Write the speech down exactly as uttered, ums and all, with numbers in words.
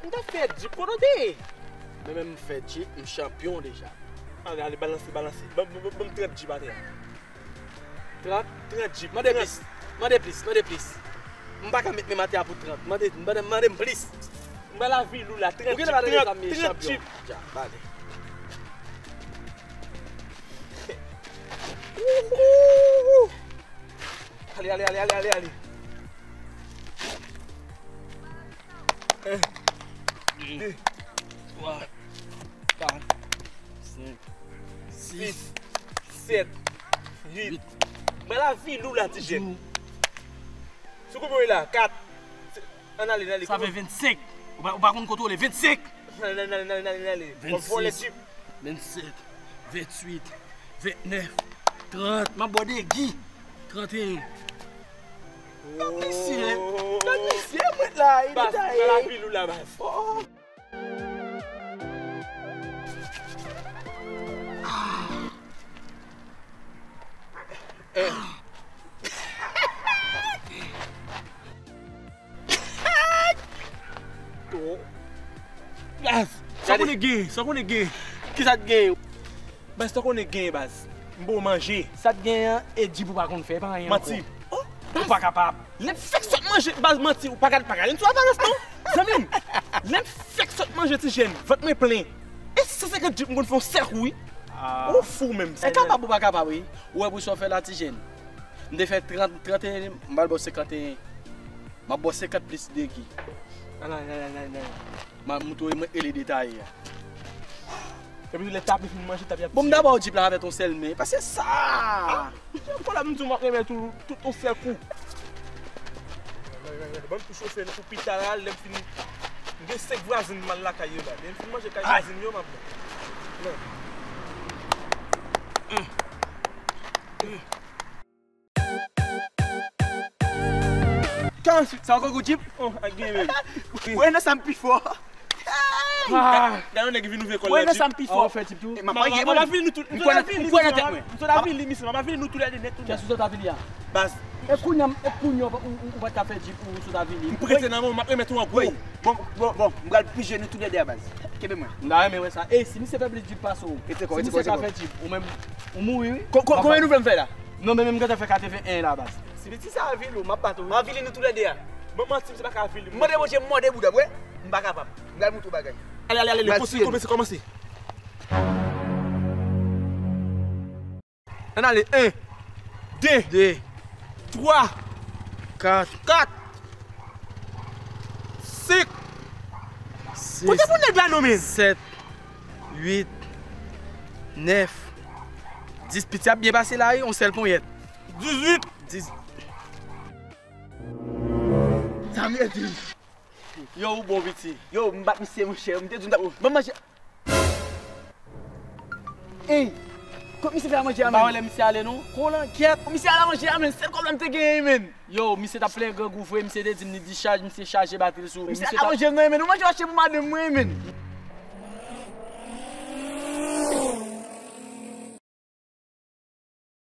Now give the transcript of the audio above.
M t ap fè djip kote w te ye. Men menm m fè djip, m chanpyon deja. Ale, ale, balanse, balanse. Ban, ban, ban, ban m trant djip atè a. Trant? Trant djip. Mande plis. Mande plis, mande plis. M pa ka met men m atè a pou trant. Mande, mande, mande m plis. M ba la vil ou la, trant djip, trant, trant djip. Ja, bale. Ale, ale, ale, ale, ale, ale. En, de, twa, kat, senk, sis, sèt, uit. Ba la vil ou la, ti jèn. Sou konbyen w ye la? Kat. Ann ale, ann ale. Sa fè vennsenk. Ou pa, ou pa konn kontwole. Vennsenk. Ann ale, ann ale, ann ale, ann ale. Vennsis. W ap vòlè djip. Vennsèt, venntuit, ventnèf, trant. M ap bò de gi. Tranteyen. Gad misye. Gad misye, mwen la, e detaye. Baz, ba la vil ou la, baz. Oh, oh. Eh. Baz, sa konnen gen, sa konnen gen. Kisa t gen? Baz, sa konnen gen, baz. M ba w manje. Sa t gen an, e djip ou pa konn fè, e pa anyen ankò. Manti. Oh, ou pa kapab. Lè m fèk sot manje, baz, manti, ou pa ka, pa ka vin sou aparans non. Zanmi m, lè m fèk sot manje ti jèn, vant mwen plen. E san senkant djip m konn fè yon sèl kou, wi. Ah. Ou fou menm. E kapab ou pa kapab, wi. Ou wè pou sa w fè la ti jèn. M te fè trant, tranteyen, m pral ba w senkanteyen. M ap ba w senkant plis de gi. Ann ale, ann ale, ann ale, ann ale. M ap montre w mwen e le detaye a. Epi lè tapi fin manje, tapi ap bon, m ta ba w djip la avèk yon sèl men. Paske sa. Ah, jan m pale m di w m ap renmen tou, tout yon sèl kou. Ban m tou chofe l pou pita la, lè m fin. M gen senk vwazen m al lakay yo la. Lè m fin manje kay vwazen yo, m ap. Karanntuit, sa ankò gwo djip? Oh, ak gen menm. Mwen nan sa m pi fò. Ah. Gade yon nèg vin ouvè kòl la. Mwen nan sa m pi fò. Ou fè djip tou? M ap pale mwen. M ap avili nou tout. M kwè nan tèt mwen. M sot avili misye, m ap avili nou toulède nèt tou. Kiyès ou sot avili a? Baz. E kounye a, e kounye a, ou, ou, ou pa t ka fè djip, ou sot avili. M prete nan men w, m ap remèt ou an gwo. Bon, bon, bon, m pral pije nou toulède a baz. Kenbe mwen. M ta renmen wè sa. Ey, si misye fè plis djip pase w, si misye ka fè djip, ou menm, ou mouri wi. Ko-, ko-, konbyen nou vle m fè la? Non, men menm gentan fè katreven en la baz. Si piti sa avili w, m ap bat ou. M avili nou toulède a. Bon, manti, misye pa ka avili m. Mande Bondye m mòde bouda m, wè. M pa kapab. M pral montre w bagay. Ale, ale, ale, ale, kòmanse, kòmanse, kòmanse. Ann ale, en, de, de, twa, kat, kat, senk, sis, kote pou nèg la non, men? Sèt, uit, nèf, dis. Piti ap byen pase la wi, yon sèl ponyèt. Dizuit. Dis. Sa m ye di. Yo, ou bon, piti. Yo, m bat misye, monchè. M te di w m t ap ban m manje. Ey, kot misye fè a manje a, men? M pa wè lè misye ale, non. Kolangyèt. Misye al a manje a, men. Sèl kòb la m te genyen, men. Yo, misye t ap plen grangou vre. Misye te di m li dichaj, misye chaje batri l sou. Misye al a manje, non, men. Ou manje mache pou madanm mwen, men.